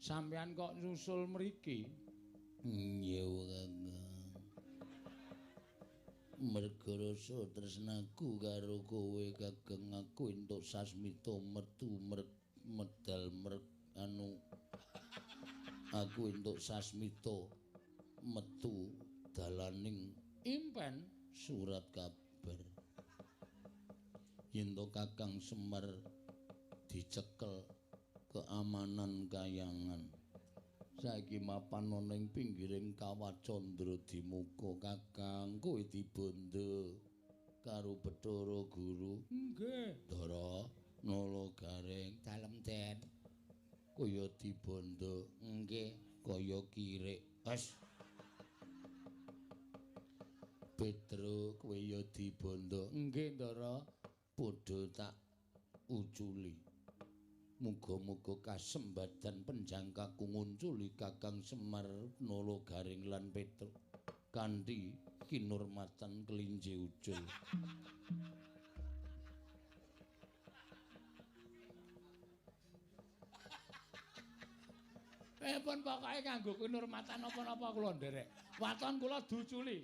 Sampeyan kok nyusul mriki? Iya, Kakang. Merga rasa tresnaku karo kowe, Kakang, aku entuk sasmita metu medal anu aku entuk sasmita metu dalaning impen surat kabar. Yen to Kakang Semar dicekel keamanan kayangan. Saiki mapan ana ing pinggiring Kawah Candra Dimuka, Kakang, kowe dibondo karo Bathara Guru. Nggih. Ndara Nala Gareng dalem Den. Kaya dibondo. Nggih, kaya kirik. Wes. Petro kowe ya dibondo. Nggih, Ndara. Padha tak uculi. Muga-muga kasembadan penjangkaku ngunculi Kakang Semar Nala Gareng lan Petro kanthi kinurmatan kelinci ucul. Pun pokoke kanggo kinurmatan napa-napa kula nderek. Waton kula duculi.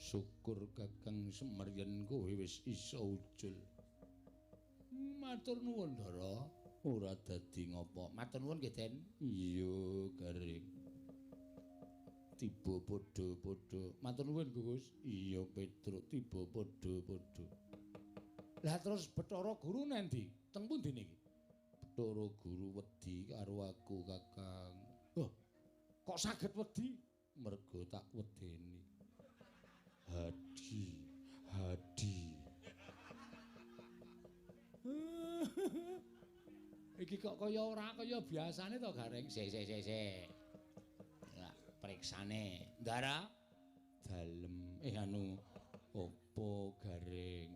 Syukur Kakang Semar yen kowe wis iso ucul. Matur nuwun, Ndara. Ora dadi ngopo. Matur nuwun nggih, Den. Iya, Gareng. Tiba padha-padha. Matur nuwun, Gus. Iya, Petruk, tiba padha-padha. Lah terus Bathara Guru nendi? Teng pundi niki? Bathara Guru wedi karo aku, Kakang. Loh, kok saged wedi? Mergo tak wedeni. Hadi, hadi. Iki kok kaya ora kaya biasane to, Gareng? Sik, sik, sik, sik. Lah, periksane. Ndara dalem anu opo, Gareng?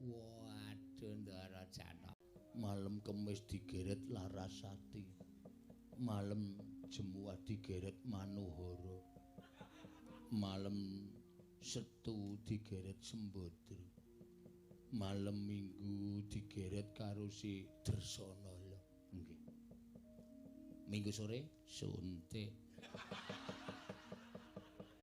Waduh, Ndara jana. Malem Kemis digeret Larasati. Malem Jemuah digeret Manohara. Malem Setu digeret Sembadra. Malem Minggu digeret karo si Dresanala. Nggih. Minggu sore suntik.